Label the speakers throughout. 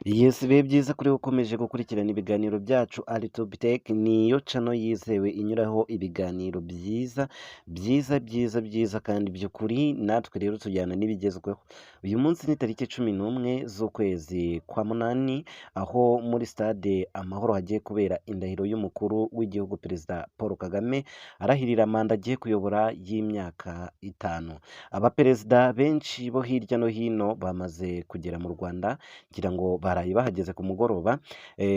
Speaker 1: Yes, ibihe byiza kuri ukomeje gukurikirana ibiganiro byacu. Aritubitech niyo channel yizewe inyuraho ibiganiro byiza byiza byiza byiza kandi by'ukuri. Natwe rero tujyana n'ibigezweho. Uyu munsi ni tariki 11 z'ukwezi kwa munani, aho muri Stade Amahoro hagiye kubera indahiro y'umukuru w'igihugu, Perezida Paul Kagame, arahirira manda agiye kuyobora y'imyaka 5. Abaperezida benshi bo hirya no hino bamaze kugera mu Rwanda, ngira ngo baraye bahageze ku mugoroba,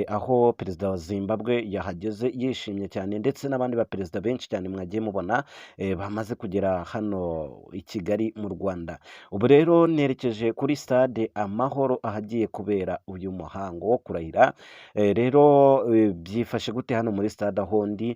Speaker 1: aho perezida wa Zimbabwe yahageze yishimye cyane, ndetse n'abandi baperezida benshi cyane mwagiye mubona bamaze kugera hano i Kigali mu Rwanda. Ubu rero nerekeje kuri Stade Amahoro ahagiye kubera uyu muhango wo kurahira. Rero byifashe gute hano muri stade aho ndi?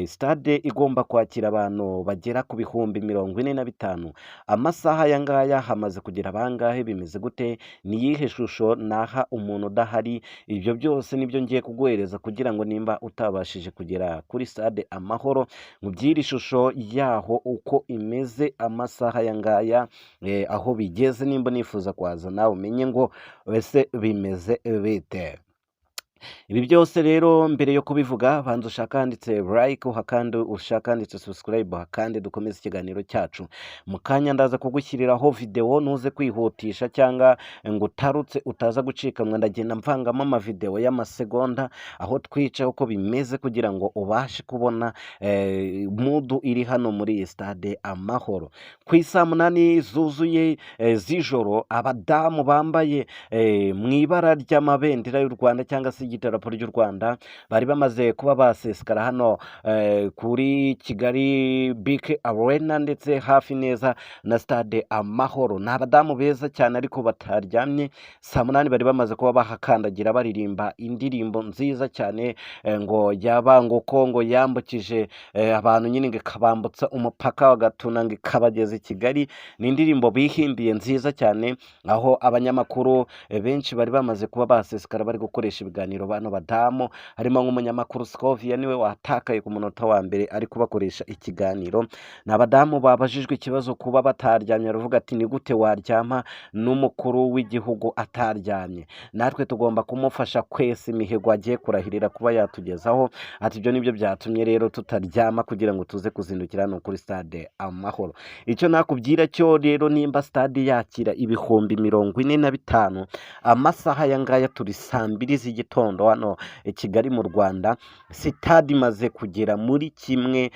Speaker 1: Stade igomba kwakira abantu bagera ku 45,000. Amasaha aya ngaya hamaze kugera bangahe? Bimeze gute? Ni iyihe shusho naha umuntu udahari? Ibyo byose nibyo ngiye kuguhereza kugira ngo nimba utabashije kugera kuri Stade Amahoro, mu by'iri shusho yaho uko imeze amasaha aya ngaya, aho bigeze, nimba nifuza kuhaza nawe umenye ngo ese bimeze bite. Ibi byose rero, mbere yo kubivuga, banza ushaka handitse like uhakande, ushaka handitse subscribe uhakande, dukomeze ikiganiro cyacu. Mu kanya ndaza kugushyiriraho videwo, ntuze kwihutisha cyangwa ngo utarutse utaza gucikanwa. Ndagenda mvangamo amavidewo y'amasegonda aho twica uko bimeze kugira ngo ubashe kubona mood iri hano muri iyi Stade Amahoro. Ku isaa 8 zuzuye z'ijoro, abadamu bambaye mu ibara ry'amabendera y'u Rwanda cyangwa se idarapo ry'u Rwanda bari bamaze kuba basesekara hano kuri Kigali BK Arena, ndetse hafi neza na Stade Amahoro. Ni abadamu beza cyane ariko bataryamye. Saa 8 bari bamaze kuba bahakandagira, baririmba indirimbo nziza cyane, ngo yaba ngo ko ngo yambukije abantu nyine, ngo ikabambutsa umupaka wa Gatuna, ngo ikabageza i Kigali. Ni indirimbo bihimbiye nziza cyane, aho abanyamakuru benshi bari bamaze kuba basesekara bari gukoresha ibiganiro bano badamu, harimo nk'umunyamakuru Scovia, niwe watakaye ku munota wa mbere ari kubakoresha ikiganiro. Ni abadamu babajijwe ikibazo kuba bataryamye, aravuga ati: "Ni gute waryama n'umukuru w'igihugu ataryamye? Natwe tugomba kumufasha kwesa imihigo agiye kurahirira kuba yatugezaho." Ati: "Ibyo nibyo byatumye rero tutaryama kugira ngo tuze kuzindukira hano kuri Stade Amahoro." Icyo nakubwira cyo rero, nimba stade yakira 45,000, amasaha aya ngaya turi saa 2 z'igitondo hano i Kigali mu Rwanda, sitade imaze kugera muri kimwe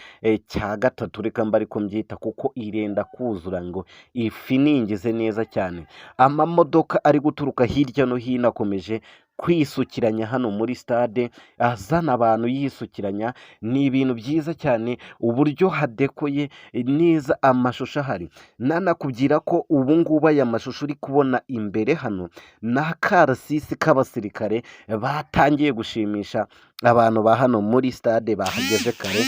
Speaker 1: cya gatatu, reka mba ariko mbyita, kuko irenda kuzura ngo ifiningize neza cyane. Amamodoka ari guturuka hirya no hino akomeje kwisukiranya hano muri stade, azana abantu yisukiranya. Ni ibintu byiza cyane uburyo hadekoye neza, amashusho ahari. Nanakubwira ko ubu ngubu aya mashusho uri kubona imbere hano ni akarasisi k'abasirikare batangiye gushimisha abantu ba hano muri stade bahageze kare.